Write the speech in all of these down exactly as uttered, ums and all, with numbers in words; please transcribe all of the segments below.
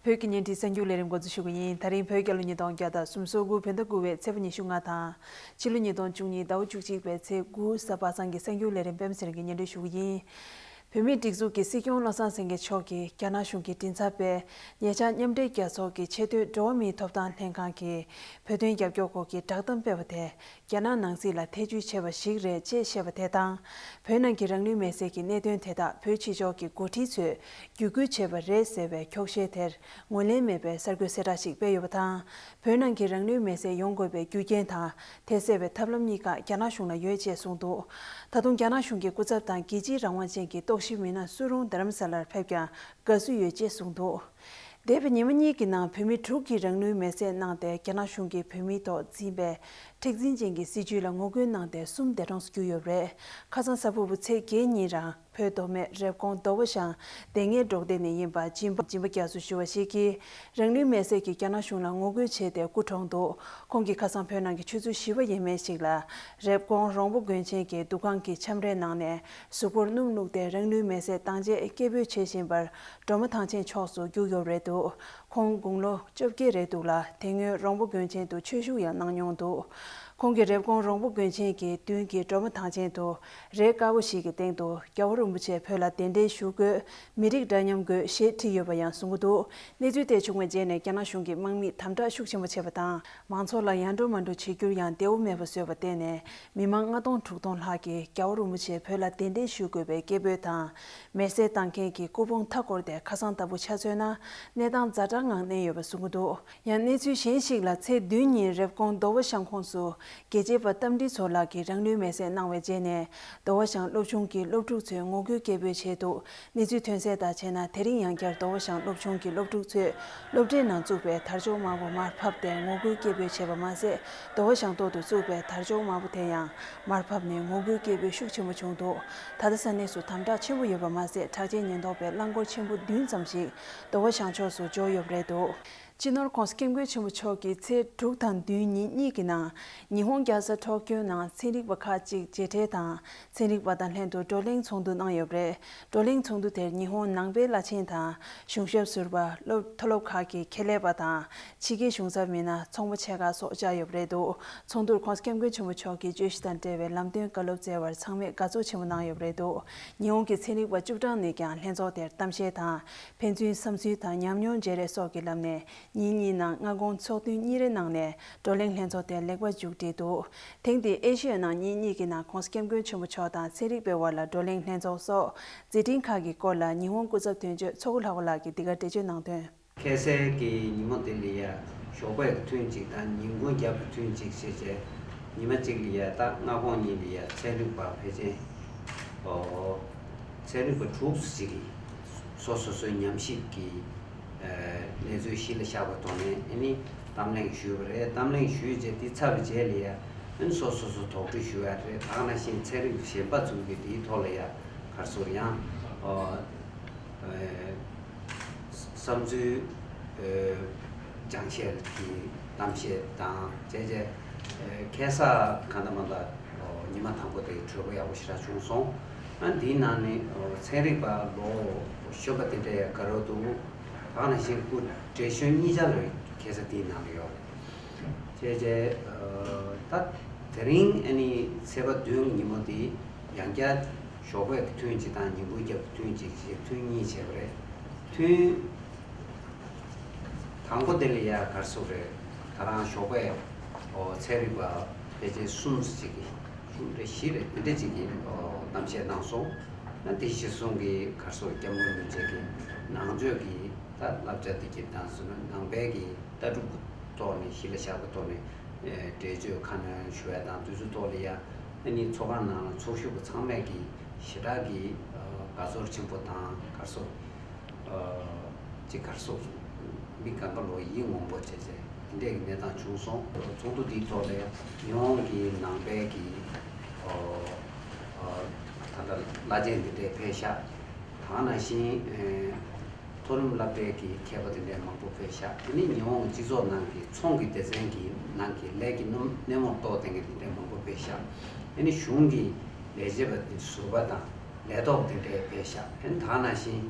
བོད་ཀྱི་བརྙན་འཕྲིན་གསར་འགྱུར་ལས་རིམ་འགོ་འཛུགས་ཞུ་གི་ཡིན། ད་རིང་བོད་རྒྱལ་ལོ་ཉིས་སྟོང་བརྒྱ་དང་སུམ་ཅུ་སོ་དགུ་བོད་ཟླ་དགུ་པའི་ཚེས་པ་ཉི་ཤུ་ལྔ་དང་། ཕྱི་ལོ་ཉིས་སྟོང་བཅུ་གཉིས་ཟླ་བ་བཅུ་གཅིག་པའི་ཚེས་དགུ་གཟའ་པ་སངས་ཀྱི་གསར་འགྱུར་ལས་རིམ་པད་མ་ཚེ་རིང་གིས་སྙན་སྒྲོན་ཞུ་གི་ཡིན། བོད་མིའི་སྒྲིག་འཛུགས་ཀྱི་སྲིད་སྐྱོང་བློ་བཟང་སེང་གེ་མཆོག་གིས་རྒྱ་ནག་གཞུང་གི་མགྲིན་ཚབ་པས་ཉེ་ཆར་མཉམ་འབྲེལ་རྒྱལ་ཚོགས་ཀྱི་ཆེས་མཐོའི་འགྲོ་བ་མིའི་ཐོབ་ཐང་ལྷན་ཁང་གི་བོད་དོན་རྒྱབ་སྐྱོར་སྐོར་གྱི་བསྒྲགས་གཏམ་སྤེལ་བ་དེ། རྒྱ་ནག་ནང་སྲིད་ལ་ཐེ་ཇུས་བྱས་པ་ཞིག་རེད་ཅེས་བཤད་པ་དེ་དང་། བོད་ནང་གི་རང་ལུས་མེར་སྲེག་གི་གནད་དོན་དེ་དག་བོད་ཕྱི་ཕྱོགས་ཀྱི་འགོ་ཁྲིད་ཚོས་བརྒྱུད་སྐུལ་བྱས་པ་རེད་ཟེར་བའི་འཁྱོག་བཤད་དེར་ངོས་ལེན་མེད་པའི་གསར་འགོད་གསལ་བསྒྲགས་ཤིག་སྤེལ་ཡོད་པ་དང་། བོད་ནང་གི་རང་ལུས་མེར་སྲེག་ཡོང་དགོས་པའི་རྒྱུ་རྐྱེན་དང་། དེ་སེལ་བའི་ཐབས་ལམ་གཉིས་ཀ་རྒྱ་ནག་གཞུང་ལ་ཡོད་ཅེས་གསུངས་འདུག་ད་དུང་རྒྱ་ནག་གཞུང་གི་སྐུ་ཚབ་དང་རྒྱལ་སྤྱིའི་རང་དབང་ཅན་གྱི་རྟོག་ཞིབ་མི་སྣ་སུ་རུང་རྡ་རམ་ས་ལར་ཕེབས་ཀྱང་དགའ་བསུ་ཡོད་ཅེས་གསུངས་འདུག་འདས་པའི་ཉི་མ་གཉིས་ཀྱི་ནང་བོད་མི་དྲུག་གིས་རང་ལུས་མེར་སྲེག་གནང་སྟེ། རྒྱ་ནག་གཞུང་གིས་བོད་མིའི་ཐོག་འཛིན་པའི་མཁྲེགས་འཛིན་ཅན་གྱི་སྲིད་བྱུས་ལ་ངོ་རྒོལ་གནང་སྟེ། གསུམ་འདས་གྲོངས་སུ་གྱུར་ཡོད་པ་རེད། ཁ་སང་གཟའ་ཕུར་བུ་ཚེས་བརྒྱད་ཉིན་རང་བོད་མདོ་སྨད་རེབ་གོང་རྡོ་བ་ཤང་སྡེ་ལྔའི་འབྲོག་སྡེ་ནས་ཡིན་པ་སྦྱིན་པ་སྦྱིན་པ་རྒྱ་མཚོ་ཞུ་བ་ཞིག་གིས་རང་ལུས་མེར་སྲེག་གིས་རྒྱ་ནག་གཞུང་ལ་ངོ་རྒོལ་བྱས་ཏེ་སྐུ་གྲོངས་འདུག་ཁོང་གིས་ཁ་སང་བོད་ནང་གི་ཆུ་ཚོད་བཞི་པ་ཡས་མས་ཤིག་ལ་རེབ་གོང་རོང་པོ་དགོན་ཆེན་གྱི་འདུ་ཁང་གི་ཁྱམས་རའི་ནང་ནས་གཟུགས་པོར་སྣུམ་བླུགས་ཏེ་རང་ལུས་མེར་སྲེག་བཏང་རྗེས་སྐད་འབོད་བྱེད་བཞིན་པར་སྒྲོལ་མ་ཐང་ཆེན་ཕྱོགས་སུ་རྒྱུགས་ཡོད་པ་རེད་འདུག་ཁོང་དགུང་ལོ་བཅོ་བརྒྱད་རེད་འདུག་ལ། དེ་སྔོན་རོང་པོ་དགོན་ཆེན་དུ་ཆོས་ཞུགས་ཡང་གནང་མྱོང་འདུག་ཁོང་གིས་རེབ་གོང་རོང་པོ་དགོན་ཆེན་གྱི་མདུན་གྱི་སྒྲོལ་མ་ཐང་ཆེན་དུ་རས་དཀར་པོ་ཞིག་གི་སྟེང་དུ་རྒྱལ་བ་རིན་པོ་ཆེ་བོད་ལ་གདན་འདྲེན་ཞུ་དགོས། མི་རིགས་འདྲ་མཉམ་དགོས་ཞེས་བྲིས་ཡོད་པ་ཡང་གསུང་གི་འདུག་གནས་ཚུལ་དེ་བྱུང་བའི་རྗེས་ནས་རྒྱ་ནག་གཞུང་གིས་དམག་མིས་དམ་དྲག་ཤུགས་ཆེན་པོ་བྱས་པ་དང་། མང་ཚོགས་ལ་ཡར་འགྲོ་མར་འགྲོ་བྱེད་རྒྱུར་ཡང་བདེ་བོ་མེད་པ་བཟོས་པ་བརྟེན་ནས། མི་མང་ལྔ་སྟོང་དྲུག་སྟོང་ལྷག་གིས་རྒྱལ་བ་རིན་པོ་ཆེ་བོད་ལ་གདན་འདྲེན་ཞུ་དགོས་པའི་སྐད་འབོད་དང་། མེར་སྲེག་བཏང་མཁན་གྱི་སྐུ་ཕུང་མཐའ་བསྐོར་ཏེ་ཁ་སང་ལྟ་བུ་ཆ་མཚོན་ན། གནས་སྟངས་ཛ་དྲག་ངང་གནས་ཡོད་པ་གསུང་གི་འདུག་ཡང་གནས་ཚུལ་གཞན་ཞིག་ལ། ཚེས་བདུན་ཉིན་རེབ་གོང་རྡོ་བ་ཤང་ཁོངས་སུ་རྒྱལ་གཅེས་པ་རྟ་མགྲིན་མཚོ་ལགས་ཀྱིས་རང་ལུས་མེར་སྲེག་གནང་བའི་རྗེས་ནས། རྡོ་བ་ཤང་སློབ་ཆུང་གི་སློབ་ཕྲུག་ཚོས་ངོ་རྒོལ་སྐད་འབོད་བྱས་འདུག་གནས་ཚུལ་ཐོན་གསལ་ལྟར་བྱས་ན། དེ་རིང་ཡང་བསྐྱར་རྡོ་བ་ཤང་སློབ་ཆུང་གི་སློབ་ཕྲུག་ཚོས་སློབ་གྲྭའི་ནང་བཙུགས་པའི་དར་ལྕོག་དམར་པོ་མར་ཕབ་སྟེ་ངོ་རྒོལ་སྐད་འབོད་བྱས་པ་མ་ཟད། རྡོ་བ་ཤང་ཐོག་ཏུ་བཙུགས་པའི་དར་ལྕོག་དམར་པོ་དེ་ཡང་མར་ཕབ་ནས་ངོ་རྒོལ་སྐད་འབོད་ཤུགས་ཆེན་པོ་བྱུང་འདུག་ད་ལྟ་ས་གནས་སུ་དམ་དྲག་ཆེན་པོ་ཡོད་པ་མ་ཟད། དྲག་ཆས་ཉེན་རྟོག་པའི་རླངས་འཁོར་ཆེན་པོ་བདུན་ཙམ་ཞིག་རྡོ་བ་ཤང་ཕྱོགས་སུ་འབྱོར་ཡོད་པ་རེད་འདུག་སྤྱི་ནོར་༸གོང་ས་༸སྐྱབས་མགོན་ཆེན་པོ་མཆོག་གིས་ཚེས་དྲུག་དང་བདུན་ཉིན་གཉིས་ཀྱི་ནང་ཉི་ཧོང་རྒྱལ་ས་ཊོ་ཀྱོ་ནང་ཚན་རིག་པ་ཁག་ཅིག་མཇལ་འཕྲད་དང་། ཚན་རིག་པ་དང་ལྷན་དུ་བགྲོ་གླེང་ཚོགས་འདུ་གནང་ཡོད་པ་རེད། བགྲོ་གླེང་ཚོགས་འདུ་དེར་ཉི་ཧོང་ནང་པའི་བླ་ཆེན་དང་། གཞུང་ཞབས་ཟུར་པ། སློབ་མཐོ་སློབ་ཁག་གི་ཁྱད་ལས་པ་དང་། ཕྱི་རྒྱལ་གཞུང་ཚབ་མི་སྣ། ཚོང་པ་ཆེ་ཁག་སོགས་བཅར་ཡོད་པ་རེད་འདུག་ཚོགས་འདུར་༸གོང་ས་༸སྐྱབས་མགོན་ཆེན་པོ་མཆོག་གིས་བརྗོད་གཞི་དང་འབྲེལ་བའི་ལམ་སྟོན་བཀའ་སློབ་སྩལ་བར་ཚང་མས་དགའ་ཚོར་ཆེན་པོ་གནང་ཡོད་པ་རེད་འདུག་ཉི་ཧོང་གི་ཚན་རིག་པ་བཅུ་གྲངས་ནས་ཀྱང་ལྷན་ཚོགས་དེར་གཏམ་བཤད་དང་། ཕན་ཚུན་བསམ་ཚུལ་དང་ཉམས་མྱོང་བརྗེ་རེས་སོགས་ཀྱི་ལམ་ནས། ཉིན་གཉིས་ནང་སྔ་དགོང་ཚོགས་ཐུན་གཉིས་རེ་གནང་ནས། བགྲོ་གླེང་ལྷན་ཚོགས་དེ་ལེགས་པར་མཇུག་བསྒྲིལ་འདུག་ཐེངས་འདིའི་ཨེ་ཤི་ཡ་ནང་ཉིན་གཉིས་ཀྱི་ནང་༸གོང་ས་༸སྐྱབས་མགོན་ཆེན་པོ་མཆོག་དང་ཚན་རིག་པའི་དབར་ལ་བགྲོ་གླེང་ལྷན་ཚོགས་སོགས་མཛད་འཕྲིན་ཁག་གི་སྐོར་ལ་ཉི་ཧོང་སྐུ་ཚབ་དོན་གཅོད་ཚོགས་གཙོ་ལྷག་པ་ལགས་ཀྱིས་འདི་གར་འགྲེལ་བརྗོད་གནང་དོན། ཁ་སང་གི་ཉིན་མོ་དེ་ལ་ཡ་ཞོགས་པའི་ཐུན་གཅིག་དང་ཉིན་གུང་རྒྱབ་ཀྱི་ཐུན་གཅིག་བྱས་རྗེས་ཉི་མ་གཅིག་ལ་ཡ་ད་སྔ་དགོང་གཉིས་ལ་ཡ་ཚན་རིག་པ་ཕལ་ཆེར་ཨོ་ཚན་རིག་པ་དྲུག་ཅུ་ཅིག་གིས་སོ་སོ་སོའི་ཉམས་ཞིབ་ཀྱི་ཨ་གནས་ཚུལ་གཞི་ལ་བཞག་པའི་ཐོག་ནས་ཨ་ནི་གཏམ་གླེང་ཞུས་པ་རེད། གཏམ་གླེང་ཞུས་རྗེས་དེ་ཚར་བའི་རྗེས་ལ་ཡ་ཨ་ནི་སོ་སོ་སོ་དོགས་འདྲི་ཞུ་ཡ་རེད། ད་ག་ནང་བཞིན་ཚན་རིག་གཞན་པ་ཚོ་གིས་དེའི་ཐོག་ལ་ཡ་ག་རེ་ཟེར་ཡང་ཨོ་ཨེ་བསམ་ཚུལ་ཨེ་སྦྱང་བཤད་ཀྱི་གཏམ་བཤད་དང་བྱས་རྗེས་ཨེ་ཁ་སང་གང་ལྟར་མ་ལྟར་ཨོ་ཉི་མ་དང་པོ་དེ་གྲོས་འགོ་ཡག་པོ་ཞེ་དྲག་བྱུང་སོང་། ཨ་འདིའི་ནང་ནས་ཨོ་ཚན་རིག་པ་ལོ་གཞོན་པ་དེ་འདྲ་ཡང་དགའ་རབ་འདུག་ད་ག་ནང་བཞིན་སྐུ་བགྲེས་གཞོན་གཉིས་ཆ་ལ་ཁ་སང་དེའི་ནང་ལ་ཡོད་རེད། བྱས་རྗེས་ཨ་ད་དེ་རིང་ཨ་ནི་ཚེས་པ་བདུན་ཉིན་མོ་དེ་ཡང་བསྐྱར་ཞོགས་པའི་ཐུན་གཅིག་དང་ཉིན་གུང་རྒྱབ་ཐུན་གཅིག་བྱས་ཐུན་གཉིས་བྱས་པ་རེད། ཐུན་དང་པོ་དེ་ལ་ཡ་ག་རེ་ཟེར་རེད། ད་རང་ཞོགས་པའི་ཨོ་ཚན་རིག་པ་ཕལ་ཆེར་གསུམ་ཅིག་གིས་གསུམ་རེ་བཞི་རེ་དེ་འདྲ་ཅིག་གིས་ཨོ་གཏམ་བཤད་གནང་སོང་། ཨ་དེ་གཞིར་བཟུང་གིས་ག་རེ་ཟེར་སྐྱབས་མགོན་རིན་པོ་ཆེ་གི་ནང་ཆོས་ཀྱི་ད་བསླབ་བྱ་དེ་གྱི་དང་ཟེར་ན་ནང་པའི་གི་ལྟ་གྲུབ་ཀྱི་ཐོག་ནས་གཞི་ལ་བཞག་པའི་ཐོག་ནས་འགྲེལ་བརྗོད་ཁ་སྣོན་ཞུ་ཡ་དང་དུས་ཚོད་ཐོག་ལ་ཡ་ཨ་ནི་ཚོགས་ཁང་ནང་ལ་ཚོགས་ཞུགས་པ་ཚང་མས་ཀྱི་ཞེ་དྲག་གི་དགའ་ཚོར་ཆེན་པོ་དང་ག་རེ་ཟེར། ཅིག་ག་རེ་ཟེར། མི་གང་ག་ལོ་ཡིད་ངོམ་པོ་བྱས་བྱས་དེ་འདྲས་ཀྱི་གནས་སྟངས་བྱུང་སོང་། ཚོགས་འདུ་འདིའི་ཐོག་ལ་ཡ་ཉི་ཧོང་གི་ནང་པའི་གི་ད་ལྟ་བླ་ཆེན་འདི་འདྲས་ཕེབས་ཤག་ད་ག་ནང་བཞིན། མཐོ་རིམ་སློབ་གྲྭའི་གི་མཁས་པ་དེ་འདྲའི་མང་པོ་ཕེབས་ཤག་དེ་ནི་ཉི་ཧོང་གི་སྤྱི་ཚོགས་ནང་གི་ཚོང་གི་སྡེ་ཚན་གྱི་ནང་གི་ལས་ཀྱི་སྣུམ་སྣེ་མོར་གཏོགས་ལྡན་གྱི་དེ་འདྲའི་མང་པོ་ཕེབས་ཤག་དེ་ནི་གཞུང་གི་ལས་བྱེད་པ་དེ་ཟུར་པ་དང་ལས་ཐོག་དེ་འདྲའི་ཕེབས་ཤག་དེ་ནི་ད་ག་ནང་བཞིན་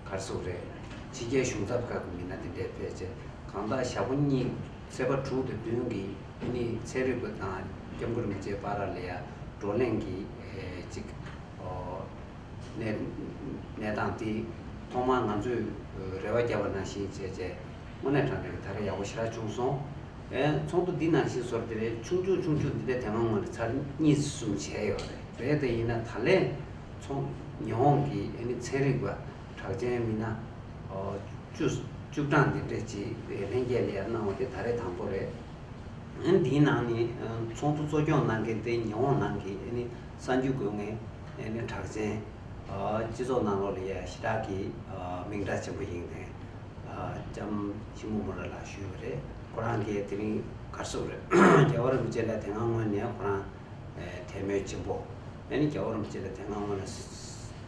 ག་རེ་ཟེར་རེད། ཕྱི་རྒྱལ་གཞུང་ཚབ་ཁག་གི་མི་སྣ་དེ་འདྲས་ཕེབས་རྗེས་གང་ལྟར་ཞག་པོ་གཉིས་ཚེས་པ་དྲུག་དང་བདུན་གྱི་ཨ་ནི་ཚན་རིག་པ་དང་སྐྱབས་མགོན་རིན་པོ་ཆེ་བར་ལ་ཡ་བགྲོ་གླེང་གི་ཨེ་ཅིག་ཨོ་གནས་གནས་སྟངས་དེ་ཐོག་མར་ང་ཚོས་རེ་བ་བརྒྱབ་པ་ནང་བཞིན་བྱས་རྗེས་དངོས་གནས་དྲང་གནས་ཀྱི་ད་རེས་ཡག་པོ་ཞེ་དྲག་བྱུང་སོང་། ཨེ་ཚོགས་འདུ་འདི་ནང་བཞིན་བཟོ་འདྲ་རེད། ཆུང་ཆུང་ཆུང་ཆུང་འདི་འདྲ་དེ་སྔ་སྔོན་ལ་ཚར་གཉིས་གསུམ་བྱས་ཡོད་རེད། རེད་དེ་ཡིན་ན་ད་ལན་ཚོགས་ཉི་ཧོང་གི་ཨ་ནི་ཚན་རིག་པ་གྲགས་ཅན་མི་སྣ་ཨོ་བཅུ་བཅུ་གྲངས་འདི་འདྲ་ཅིག་ལྷན་རྒྱས་ལ་ཡར་གནང་བ་དེ་ད་རེས་དང་པོ་རེད། ཨ་ནི་འདིའི་ནང་ནས་ཨ་ཚོགས་འདུ་གཙོ་སྐྱོང་གནང་མཁན་དེ་ཉི་ཧོང་ནང་གི་ཨ་ནི་གསར་འགྱུར་འགོད་མཁན་ཨ་ནི་གྲགས་ཅན་ཨ་སྤྱི་ཚོགས་ནང་ལོགས་ལ་ཡ་ཞེ་དྲག་གི་ཨ་མིང་གྲགས་ཆེན་པོ་ཡིན་མཁན་ཨ་ལྕམ་ཤི་མོ་མུ་ར་ལགས་ཞུས་པ་རེད། ཁོ་རང་གིས་དེ་རིང་ག་རེ་ཟེར་དགོས་རེད། རྒྱལ་བ་རིན་པོ་ཆེ་ལ་དེ་སྔ་སྔོན་ནས་ཁོ་རང་ཨེ་དད་མོས་ཆེན་པོ། ཨ་ནི་རྒྱལ་བ་རིན་པོ་ཆེ་ལ་དེ་སྔ་སྔོན་ལ་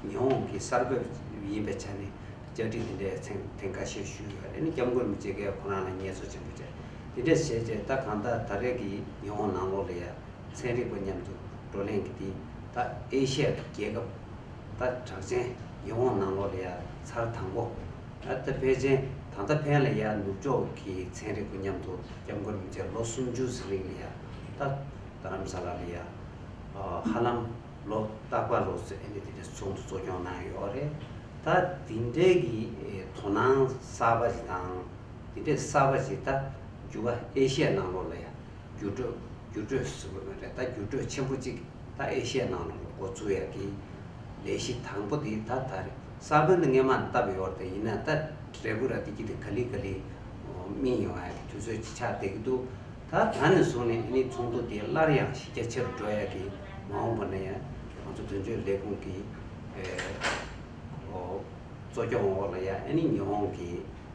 ཉི་ཧོང་གི་གསར་འགོད་ཡིན་པའི་ཆ་ནས་བཅར་འདྲི་འདི་འདྲའི་ཐེངས་ཐེངས་ཁ་ཤས་ཞུས་ཡོད་རེད། ཨ་ནི་སྐྱབས་མགོན་རིན་པོ་ཆེ་གིས་ཁོ་རང་ལ་ངལ་གསོ་ཆེན་པོ་བྱས། དེ་འདྲ་བྱས་རྗེས་ད་གང་ལྟར་ད་རེས་ཀྱི་ཉི་ཧོང་ནང་ལོགས་ལ་ཡ་ཚན་རིག་པ་མཉམ་དུ་བགྲོ་གླེང་གི་དེ་ད་ཨེ་ཤི་ཡ་གི་རྒྱལ་ཁབ་ད་གྲགས་ཅན་ཉི་ཧོང་ནང་ལོགས་ལ་ཡ་ཚར་དང་པོ། ད་ད་ཕལ་ཆེར་ད་ལྟ་ཕན་ལ་ཡ་ནུབ་ཕྱོགས་ཀྱི་ཚན་རིག་པ་མཉམ་དུ་སྐྱབས་མགོན་རིན་པོ་ཆེ་ལོ་སུམ་ཅུ་ཙམ་རིང་ལ་ཡ་ད་རྡ་རམ་ས་ལ་ལ་ཡ་ཧ་ལམ་ལོ་རྟག་པར་ལོ་ཙམ་ཨ་ནི་དེ་འདྲའི་ཚོགས་འདུ་གཙོ་སྐྱོང་གནང་ཡོད་རེད། ད་དེ་འདྲའི་གི་དོ་སྣང་གསར་པ་ཞིག་དང་དེ་འདྲའི་གསར་པ་ཞིག་ད་འགྱུར་བ་ཨེ་ཤི་ཡ་ནང་ལོགས་ལ་ཡ་འགྱུར་འགྲོས་འགྱུར་འགྲོས་ཟེར་དགོས་མ་རེད། ད་འགྱུར་འགྲོས་ཆེན་པོ་གཅིག་ད་ཨེ་ཤི་ཡ་ནང་ལ་འགོ་ཚུགས་ཡ་གི་ལས་གཞི་དང་པོ་དེ་ད་ད་རེད། ས་བོན་དེ་སྔས་མ་བཏབ་ཡོད་རེད། ཡིན་ན་ད་འབྲས་བུ་ར་དེ་གི་དེ་ག་ལེ་ག་ལེ་སྨིན་ཡོང་ཡ་གི་དུས་ཚོད་ཅིག་ཆགས་བསྡད་ཀྱི་འདུག་ད་ད་ནས་བཟུང་ནས་ཨ་ནི་ཚོགས་འདུ་དེ་སླར་ཡང་གཞི་རྒྱ་ཆེ་རུ་འགྲོ་ཡ་གི་མ་འོངས་པ་ན་ཡང་ང་ཚོ་དོན་གཅོད་ལས་ཁུངས་ཀྱི་ཨོ་གཙོ་སྐྱོང་འོག་ལ་ཡ་ཨ་ནི་ཉི་ཧོང་གི་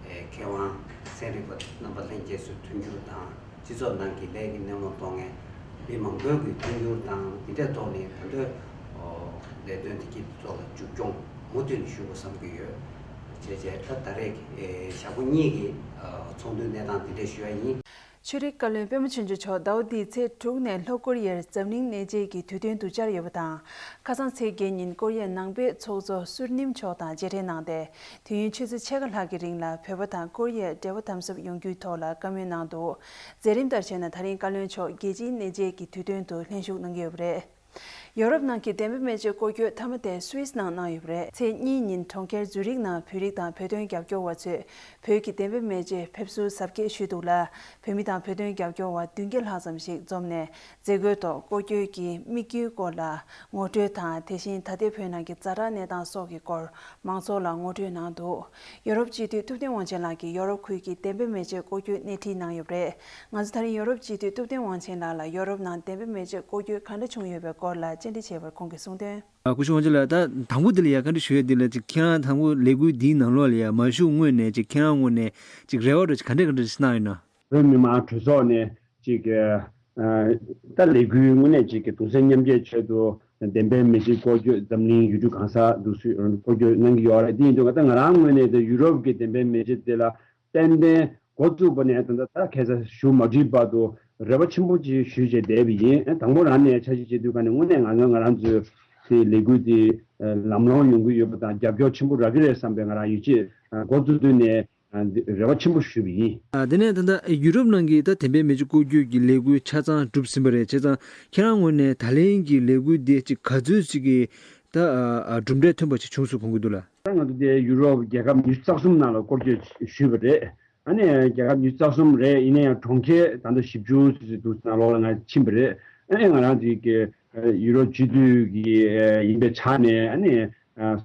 མཁས་དབང་ཚན་རིག་པ་རྣམ་པ་ལྷན་རྒྱས་ཚོའི་མཐུན་འགྱུར་དང་། སྤྱི་ཚོགས་ནང་གི་ལས་ཀྱི་སྣེ་མོ་གཏོང་མཁན་མི་མང་པོའི་གི་མཐུན་འགྱུར་དང་དེ་འདྲའི་ཐོག་ནས་ད་ལྟ་ལས་དོན་དེ་གྱི་ཐོག་ལ་མཇུག་སྐྱོང་མུ་མཐུད་ནས་ཞུ་དགོས་བསམ་གྱི་ཡོད། བྱས་རྗེས་ད་ད་རེས་ཞག་པོ་གཉིས་ཀྱི་ཚོགས་འདུའི་གནས་སྟངས་དེ་འདྲ་ཞུ་ཡ་ཡིན། ཆོས་རིག་བཀའ་བློན་པད་མ་ཆོས་འབྱོར་མཆོག་ཟླ་བ་འདིའི་ཚེས་དྲུག་ནས་ལྷོ་ཀོ་རི་ཡར་འཛམ་གླིང་གནས་མཇལ་གྱི་དུས་སྟོན་དུ་བཅར་ཡོད་པ་དང་། ཁ་སང་ཚེས་བརྒྱད་ཉིན་ཀོ་རི་ཡའི་ནང་པའི་ཚོགས་གཙོ་སུར་ནིམ་མཆོག་དང་མཇལ་འཕྲད་གནང་སྟེ། དུས་ཡུན་ཆུ་ཚོད་ཕྱེད་ཀ་ལྷག་གི་རིང་ལ་བོད་པ་དང་ཀོ་རི་ཡའི་འབྲེལ་བ་དམ་ཟབ་ཡོང་རྒྱུའི་ཐོག་ལ་བཀའ་མོལ་གནང་འདུག་མཛད་རིམ་ལྟར་བྱས་ན་ད་རིང་བཀའ་བློན་མཆོག་རྒྱལ་སྤྱིའི་གནས་མཇལ་གྱི་དུས་སྟོན་དུ་ལྷན་ཞུགས་གནང་གི་ཡོད་པ་རེད། ཡོ་རོབ་ནང་གི་བདེན་པའི་མེ་ལྕེ་སྐོར་སྐྱོད་མཐའ་མ་དེ་སུད་སི་ནང་གནང་ཡོད་པ་རེད། ཚེས་གཉིས་ཉིན་གྲོང་ཁྱེར་ཛུ་རིག་ནང་བོད་རིགས་དང་བོད་དོན་རྒྱབ་སྐྱོར་བ་ཚོས་བོད་ཀྱི་བདེན་པའི་མེ་ལྕེ་ཕེབས་བསུ་གཟབ་རྒྱས་ཞུས་འདུག་ལ། བོད་མི་དང་བོད་དོན་རྒྱབ་སྐྱོར་བ་བདུན་བརྒྱ་ལྷག་ཙམ་ཞིག་འཛོམས་ནས་མཛད་སྒོའི་ཐོག་སྐོར་སྐྱོད་ཀྱི་དམིགས་ཡུལ་སྐོར་ལ་ངོ་སྤྲོད་དང་། དེ་བཞིན་ད་ལྟའི་བོད་ནང་གི་ཛ་དྲག་གནས་སྟངས་སོགས་ཀྱི་སྐོར་མང་ཚོགས་ལ་ངོ་སྤྲོད་གནང་འདུག་ཡོ་རོབ་སྤྱི་འཐུས་ཐུབ་བསྟན་དབང་ཆེན་ལགས་ཀྱིས་ཡོ་རོབ་ཁུལ་གྱི་བདེན་པའི་མེ་ལྕེ་སྐོར་སྐྱོད་སྣེ་ཁྲིད་གནང་ཡོད་པ་རེད། ང་ཚོ་ད་རིང་ཡོ་རོབ་སྤྱི་འཐུས་ཐུབ་བསྟན་དབང་ཆེན་ལགས་ལ་ཡོ་རོབ་ནང་བདེན་པའི་མེ་ལྕེ་སྐོར་སྐྱོད་ག་འདྲ་བྱུང་ཡོད་པའི་སྐོར་ལ་བཅར་འདྲི་བྱས་པར་ཁོང་གིས་གསུངས་དོན། ཨ་སྐུ་ཞབས་དབང་ཆེན་ལགས། ད་དང་པོ་འདི་ལ་ཡ་བཀའ་འདྲི་ཞུ་ཡས་འདི་ལ་ཅིག་ཁྱེད་རང་དང་པོ་ལས་འགུལ་འདིའི་ནང་ལོགས་ལ་ཡ་མ་ཞུགས་སྔོན་ནས་ཅིག་ཁྱེད་རང་ངོས་ནས་ཅིག་རེ་བ་འདྲ་ཅིག་ག་འདྲ་ག་འདྲ་ཅིག་གནང་ཡོད་ན། བོད་མི་མང་གྲོས་ཚོགས་ནས་ཅིག་གི་ཨ་ད་ལས་འགུལ་དངོས་གནས་ཅིག་གི་གདུང་སེམས་མཉམ་སྐྱེད་ཆེད་དུ་བདེན་པའི་མེ་ལྕེ་སྐོར་སྐྱོད་འཛམ་གླིང་ཡུལ་གྲུ་གང་སར་འདུག་སེ་སྐོར་སྐྱོད་གནང་གི་ཡོད་རེད། དེ་ཡིན་དུས་ང་ད་ང་རང་ངོས་ནས་ད་ཡུ་རོབ་ཀྱི་བདེན་པའི་མེ་ལྕེ་དེ་ལ་ཏན་ཏན་འགོ་བཙུགས་པ་ནས་ད་ལྟ་ད་ཁ་སང་ཞུ་མ་འགྲིག་བར་དུ་རེ་བ་ཆེན་པོ་ཅིག་ཞུས་བྱས་བསྡད་པ་ཡིན། དང་པོ་རང་ནས་འཆར་གཞི་བྱེད་དུས་ག་ནས་དངོས་གནས་ང་ཚོ་ང་རང་ཚོའི་དེ་ལས་འགུལ་དེ་ལམ་ལྷོང་ཡོང་གི་ཡོད་པ་དང་རྒྱབ་སྐྱོར་ཆེན་པོ་རག་གི་རེད་བསམ་པའི་ང་རང་ཡིད་ཆེས་འགོ་བཙུགས་དུས་ནས་རེ་བ་ཆེན་པོ་ཞུས་པ་ཡིན། ཨ་དེ་ནས་ད་ལྟ་ཡུ་རོབ་ནང་གི་ད་བདེན་པའི་མེ་ལྕེ་སྐོར་སྐྱོད་ཀྱི་ལས་འགུལ་ཆ་ཚང་གྲུབ་ཟིན་པ་རེད། བྱས་ཙང་ཁྱེད་རང་ངོས་ནས་ད་ལན་གྱི་ལས་འགུལ་འདི་ཅིག་ག་ཚོད་ཅིག་གི་ད་ཨ་ཨ་གྲུབ་འབྲས་ཐོན་པ་ཅིག་བྱུང་སོང་དགོངས་ཀྱི་འདུག་ལ། ད་ང་ཚོ་དེ་ཡུ་རོབ་རྒྱལ་ཁབ་ཉི་ཤུ་རྩ་གསུམ་ནང་ལ་སྐོར་སྐྱོད་ཞུས་པ་རེད། ཨ་ནི་རྒྱལ་ཁབ་ཉི་ཤུ་རྩ་གསུམ་རེད། ཡིན་ན་ཡང་གྲོང་ཁྱེར་ད་ལྟ་བཞི་བཅུ་ཙམ་ཅིག་འདུག་ནང་ལོགས་ལ་ང་ཕྱིན་པ་རེད། ཨ་ནི་ང་རང་ཚོའི་གི་ཡུ་རོབ་སྤྱི་འཐུས་ཀྱི་ཡིན་པའི་ཆ་ནས་ཨ་ནི་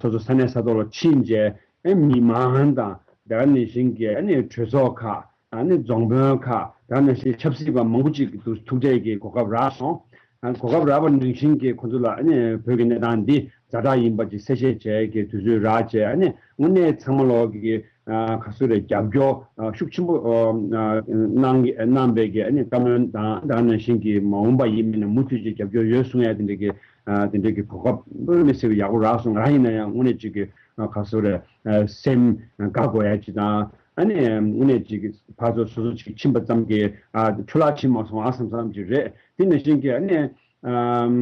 སོ་སོ་ས་གནས་ས་ཐོག་ལ་ཕྱིན་རྗེས། ཨེ་མི་མང་དང་དེ་ག་ནང་བཞིན་གྱི་ཨ་ནི་གྲོས་ཚོགས་ཁག་ཨ་ནི་རྫོང་དཔོན་ཁག་དེ་ག་ནང་བཞིན་ཆབ་སྲིད་པ་མང་པོ་ཅིག་གི་ཐུག་འཕྲད་ཀྱི་གོ་སྐབས་རག་སོང་། ཨ་གོ་སྐབས་རག་པ་ནང་བཞིན་གྱི་ཁོ་ཚོ་ལ་ཨ་ནི་བོད་ཀྱི་གནས་སྟངས་འདི་ཛ་དྲག་ཡིན་པ་ཅིག་གསལ་བཤད་བྱས་ཀྱི་དུས་ཚོད་རག་བྱས། ཨ་ནི་དངོས་གནས་ཚང་མ་ལོག་གི་ཨ་ག་ཚོད་རེད། རྒྱབ་སྐྱོར་ཨ་ཤུགས་ཆེན་པོ་ཨ་གནང་གནང་པའི་གི་ཨ་ནི་བཀའ་མོལ་དང་དེ་ག་ནང་བཞིན་གྱི་མ་འོངས་པ་ཡིན་མིན་ལ་མུ་མཐུད་ཀྱི་རྒྱབ་སྐྱོར་ཡོད་གསུང་ཡ་དེ་འདྲ་གི་ཨ་དེ་འདྲ་གི་གོ་སྐབས་དཔེ་མི་སྲིད་པ་ཡག་པོ་རག་སོང་། ང་རང་ཡིན་ན་ཡང་དངོས་གནས་ཅིག་གི་ཨ་ག་ཚོད་རེད། ཨ་སེམས་དགའ་དགོས་ཡ་ཅིག་དང་། ཨ་ནི་དངོས་གནས་ཅིག་གི་ཕར་ཚུར་སོ་སོ་ཅིག་ཕྱིན་པ་ཙམ་གྱིས་ཨ་འཕྲོ་བརླག་ཕྱིན་མ་སོང་ཨ་བསམ་བསམ་ཅིག་རེད། དེ་ནང་བཞིན་གྱི་ཨ་ནི་ཨམ་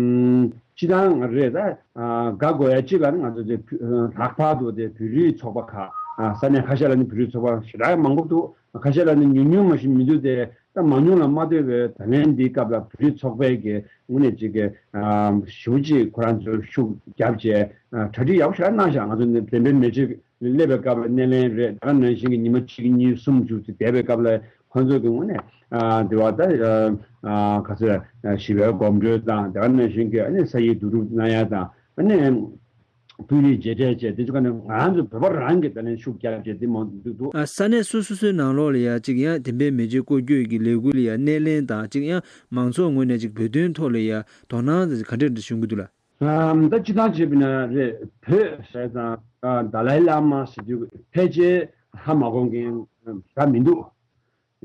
སྤྱི་བཏང་རེད། ད་ཨ་དགའ་དགོས་ཡ་ཅིག་ལ་ནི་ང་ཚོ་དེ་བོད་ལྷག་པར་དུ་དེ་བོད་རིགས་ཚོགས་པ་ཁག་ ས་གནས་ཁ་ཤས་ལ་ནི་བོད་རིགས་ཚོགས་པ་ཞེ་དྲག་མང་པོ་འདུག་ཁ་ཤས་ལ་ནི་ཉུང་ཉུང་མ་ཞིག་མི་འདུག་སྟེ། ད་མང་ཉུང་ལ་མ་ལྟོས་པའི་ད་ལན་འདིའི་སྐབས་ལ་བོད་རིགས་ཚོགས་པའི་གི་དངོས་གནས་ཅིག་གི་ཞེ་པོ་ཅིག་ཁོ་རང་ཚོས་ཤུགས་བརྒྱབ་བྱས་གྲ་སྒྲིག་ཡག་པོ་ཞེ་དྲག་གནང་ཤག་ང་ཚོ་ནི་བདེན་པའི་མེ་ལྕེ་སླེབས་པའི་སྐབས་ལ་སྣེ་ལེན་རེད། ད་ག་ནང་བཞིན་གྱི་ཉི་མ་གཅིག་གཉིས་གསུམ་བཅུ་ཙམ་བསྡད་པའི་སྐབས་ལ་ཁོང་ཚོ་གི་དངོས་གནས་དེ་བ་ད་ག་ཚོད་ཞི་བའི་གོམ་བགྲོད་དང་། ད་ག་ནང་བཞིན་གྱི་ཨ་ནི་ས་ཡིག་བསྡུ་རུབ་གནང་ཡ་དང་། ཨ་ནི་སྤུས་ལེགས་མཇལ་འཕྲད་བྱས། དེ་ཚོ་ག་ནས་ང་རང་ཚོ་བོད་པ་རང་གིས་ད་ལན་ཤུགས་རྒྱབ་བྱས་དེ་མང་འདུག་འདུག་ཨ་ས་གནས་སོ་སོ་སོའི་ནང་ལོགས་ལ་ཡ་གཅིག་ཡང་བདེན་པའི་མེ་ལྕེ་སྐོར་སྐྱོད་ཀྱི་ལས་འགུལ་ལ་ཡ་སྣེ་ལེན་དང་། གཅིག་ཡང་མང་ཚོགས་ངོས་ནས་གཅིག་བོད་དོན་ཐོག་ལ་ཡ་དོ་སྣང་ག་འདྲ་འདྲ་བྱུང་གི་འདུག་ལ། ཨམ། ད་སྤྱི་བཏང་བྱས་པ་ན་རེད། བོད་ཟེར་ཙང་ཨ་ད་ལའི་བླ་མ་ཟེར་དུས་ཕལ་ཆེར་ཧ་མ་གོ་མཁན་ད་མི་འདུག་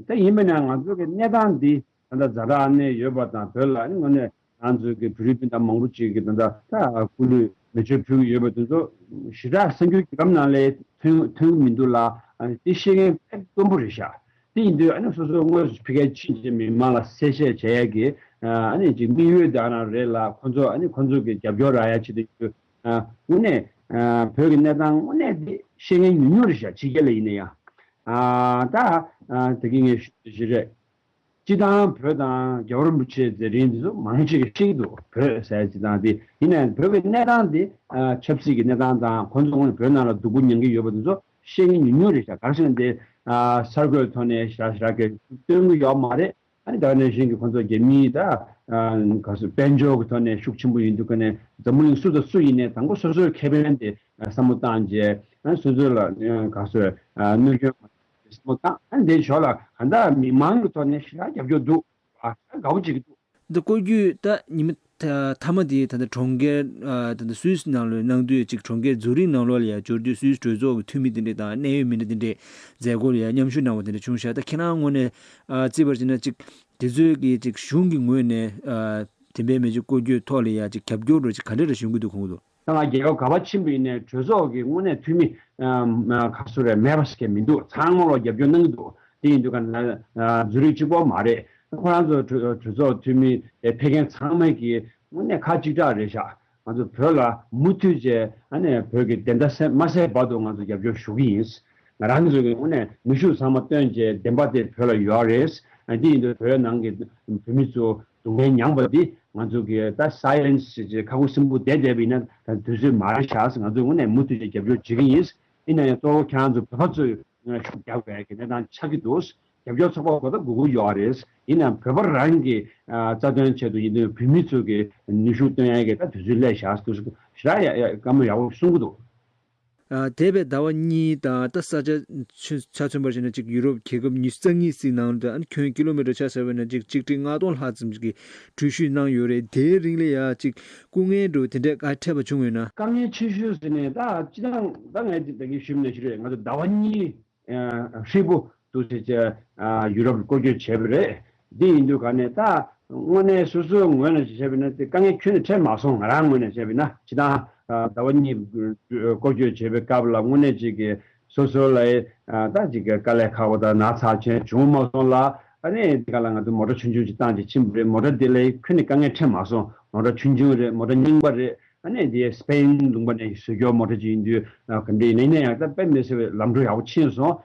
ད་ཡིན་པས་ན་ང་ཚོ་གི་གནས་སྟངས་འདི་ད་ལྟ་ཛ་དྲག་གནས་ཡོད་པ་དང་། བོད་ལ་ནི་དངོས་གནས་ང་ཚོ་གི་བོད་རིགས་སྤུན་ཟླ་མང་པོ་ཅིག་གིས་ད་ལྟ་ད་སྐུ་ལུས་མེ་མཆོད་ཕུལ་གྱི་ཡོད་པ་དེ་ཚོ་ཞེ་དྲག་གསར་འགྱུར་བརྒྱུད་ལམ་ནང་ལ་ཐོན་ཐོན་གྱི་མི་འདུག་ལ། ཨ་ནི་དེ་ཤེས་མཁན་དཔེ་དཀོན་པོ་རེད་ཤག་དེ་ཡིན་དུས་ཨ་ནི་སོ་སོ་དངོས་སུ་ཕ་གིར་ཕྱིན་བྱས་མི་མང་ལ་གསལ་བཤད་བྱེད་ཡ་གི་ཨ་ནི་ཅིག་དམིགས་ཡུལ་དེ་ཨ་ན་རེད་ལ། ཁོ་ཚོ་ཨ་ནི་ཁོ་ཚོ་གི་རྒྱབ་སྐྱོར་རག་ཡ་ཆེད་དུ་ཡིན་དུས། ཨ་དངོས་གནས་ཨ་བོད་ཀྱི་གནས་སྟངས་དངོས་གནས་དེ་ཤེས་མཁན་ཉུང་ཉུང་རེད་ཤག་ཕྱི་རྒྱལ་ལ་ཡིན་ན་ཡང་། ཨ་ད་ཨ་དེ་གི་ངས་ཞུ་རྒྱུ་ཞིག་རེད། སྤྱི་བཏང་བོད་དང་རྒྱལ་བ་རིན་པོ་ཆེའི་མཛད་འཕྲིན་འདི་ཚོ་མང་ཆེ་གིས་ཤེས་ཀྱི་འདུག་བོད་ཟེར་སྤྱི་བཏང་འདི་ཡིན་ནའང་བོད་ཀྱི་གནས་སྟངས་འདི་ཨ་ཆབ་སྲིད་ཀྱི་གནས་སྟངས་དང་། ཁོང་ཚོ་དངོས་གནས་བོད་ནང་ལ་སྡུག་པོ་མྱང་གི་ཡོད་པ་འདི་ཚོ་ཤེས་མཁན་ཉུང་ཉུང་རེད་ཤག་ག་རེ་ཟེར་ན་འདི་ཨ་གསར་འགོད་ཐོག་ནས་ཞེ་དྲག་ཞེ་དྲག་གི་སྟོན་གྱི་ཡོད་མ་རེད། ཨ་ནི་ད་ག་ནང་བཞིན་གྱི་ཁོང་ཚོ་རྒྱ་མིའི་ད་ཨ་ག་ཚོད་དཔལ་འབྱོར་གྱི་ཐོག་ནས་ཤུགས་ཆེན་པོ་ཡིན་དུས་ཀ་ནས་འཛམ་བུ་གླིང་སུ་དང་སུ་ཡིན་ནའི་དང་པོ་སོ་སོའི་ཁེ་ཕན་དེ་བསམ་བློ་བཏང་རྗེས། ཨ་སོ་སོ་ལ་ག་ཚོད་གནོད་སྐྱོན་བསམ་བློ་བཏང་། ཨ་ནི་དེའི་ཞོར་ལ་གང་ལྟར་མི་མང་གི་ཐོག་ནས་ཞེ་དྲག་རྒྱབ་སྐྱོར་འདུག་ཨ་དགའ་པོ་བྱེད་ཀྱི་འདུག་འདི་སྐོར་རྒྱུ་ད་ཉི་མ་ད་མཐའ་མ་དེ་ད་ལྟ་གྲོང་ཁྱེར་ཨ་ད་ལྟ་སུད་སི་ནང་ལ་གནང་དུས་ཅིག་གྲོང་ཁྱེར་ཛུ་རིག་ནང་ལོགས་ལ་ཡ་འབྱོར་དུས་སུད་སི་གྲོས་ཚོགས་ཀྱི་འཐུས་མི་དེ་འདྲས་དང་གནད་ཡོད་མི་སྣ་དེ་འདྲས་མཛད་སྒོ་ལ་ཡ་མཉམ་ཞུགས་གནང་བ་དེ་འདྲས་བྱུང་ཤག་ད་ཁྱེད་རང་ངོས་ནས་ཨ་བརྩིས་པར་བྱས་ན་ཅིག་དེ་ཚོའི་གི་ཅིག་གཞུང་གི་ངོས་ནས་ཨ་བདེན་པའི་མེ་ལྕེ་སྐོར་སྐྱོད་ཐོག་ལ་ཡ་ཅིག་རྒྱབ་སྐྱོར་འདྲ་ཅིག་ག་འདྲས་འདྲ་བྱུང་གི་འདུག་གོ་གི་འདུག་ད་ང་རྒྱལ་ཁབ་ག་པར་ཕྱིན་པ་ཡིན་ནའི་གྲོས་ཚོགས་ཀྱི་དངོས་གནས་འཐུས་མི་ཨམ་ཨ་ག་ཚོད་རེད་མེད་པ་ཞིག་མི་འདུག་ཚང་མ་ལོ་རྒྱབ་སྐྱོར་གནང་གི་འདུག་དེ་ཡིན་དུས་ག་ན་ཨ་ཛུ་རིག་གཅིག་པོ་མ་རེད། ཁོ་རང་ཚོ་གྲོས་གྲོས་ཚོགས་འཐུས་མི་དེ་ཕེབས་མཁན་ཚང་མ་གི་དངོས་གནས་ཁ་གཅིག་གྲགས་རེད་ཤག་ང་ཚོ་བོད་ལ་མུ་མཐུད་བྱས་ཨ་ནི་བོད་ཀྱི་བདེན་མཐའ་གསལ་མ་གསལ་བར་དུ་ང་ཚོ་རྒྱབ་སྐྱོར་ཞུ་གི་ཡིན། ང་རང་ཚོ་གི་དངོས་གནས་ནུས་ཤུགས་ཚང་མ་བཏོན་བྱས་བདེན་པ་དེ་བོད་ལ་ཡོད་རེད། ཨ་འདི་ཡིན་དུས་བོད་ནང་གི་བོད་མི་ཚོ་སྡུག་བསྔལ་མྱངས་པ་འདི་ང་ཚོ་གི་ད་སའི་ལེན་སི་ཞེས་བྱས་ཁ་ཁུ་སིམ་པོ་བསྡད་བསྡད་པ་ཡིན་ན་ད་དུས་ཚོད་མ་རེད་ཤག་ང་ཚོས་དངོས་གནས་མུ་མཐུད་བྱས་རྒྱབ་སྐྱོར་བྱེད་ཀྱི་ཡིན། ཡིན་ན་ཡང་གཙོ་བོ་ཁྱེད་རང་ཚོ་བོད་པ་ཚོས་ཤུགས་རྒྱག་དགོས་ཀྱི་གནས་སྟངས་ཆགས་ཀྱི་འདུག་རྒྱབ་སྐྱོར་ཚོགས་པ་གོ་ད་དགོས་ཀྱི་ཡོད་རེད། ཡིན་ནའང་བོད་པ་རང་གི་ཨ་རྩ་དོན་ཆེད་དུ་ཡིན་དུས་བོད་མི་ཚོ་གི་ནུས་ཤུགས་བཏོན་ཡ་གི་ད་དུས་ཚོད་སླེབས་ཤག་འདུག་ཞེ་དྲག་ཡ་ཡ་བཀའ་མོལ་ཡག་པོ་གསུང་གི་འདུག་ཨ་འདས་པའི་ཟླ་བ་གཉིས་དང་ད་ས་ཆ་ཆ་མཚོན་པར་བྱས་ན་ཅིག་ཡུ་རོབ་རྒྱལ་ཁབ་ཉི་ཤུ་རྩ་གཉིས་ཤིག་ནང་དུ་ཨ་ནི་ཁྱོན་ཀི་ལོ་མི་ཊར་ཆ་བཞག་པ་ཡིན་ན་ཅིག་གཅིག་ཁྲི་ལྔ་སྟོང་ལྷག་ཙམ་ཅིག་གི་འགྲུལ་བཞུད་གནང་ཡོད་རེད། དེའི་རིང་ལ་ཡ་ཅིག་སྐུ་ངལ་འགྲོ་དེ་འདྲས་ག་འཕྲད་པ་བྱུང་ཡོད་ན། དཀའ་ངལ་ཆེ་ཤོས་ཟེར་ནས་ད་སྤྱི་བཏང་ད་ངས་ད་གིན་ཞུས་པ་ནང་བཞིན་རེད། ང་ཚོ་ཟླ་བ་གཉིས་ཧྲིལ་པོ་འདུག་སེ་བྱས་ཡུ་རོབ་སྐོར་སྐྱོད་བྱས་པ་རེད། འདི་ཡིན་དུས་ག་ནས་ད་དངོས་གནས་སོ་སོའི་ངོས་ནས་བྱས་པ་ན་དེ་དཀའ་ངལ་ཁྱོན་ནས་འཕྲད་མ་སོང་། ང་རང་ངོས་ནས་བྱས་པ་ན་སྤྱི་བཏང་ཟླ་བ་གཉིས་སྐོར་སྐྱོད་བྱས་པའི་སྐབས་ལ་དངོས་གནས་ཅིག་གི་སོ་སོ་ལ་ད་ཅིག་གི་དཀའ་ལས་ཁག་པོ་དང་ན་ཚ་ཅན་བྱུང་མ་སོང་ལ། ཨ་ནི་འདི་ག་ལ་ང་ཚོ་མོ་ཊ་ཆུང་ཆུང་ཅིག་བཏང་ཅིག་ཕྱིན་པ་རེད། མོ་ཊ་འདི་ལ་ཁྱོན་ནས་དཀའ་ངལ་འཕྲད་མ་སོང་། མོ་ཊ་ཆུང་ཆུང་རེད། མོ་ཊ་རྙིང་པ་རེད། ཨ་ནི་འདི་སི་པེན་ལུང་པ་ནས་བཟོས་ཀྱོག་མོ་ཊ་ཅིག་ཡིན་དུས་ག་འདྲ་ཡིན་ན་ཡང་ད་དཔེ་མི་སྲིད་པའི་ལམ་འགྲོ་ཡག་པོ་ཕྱིན་སོང་།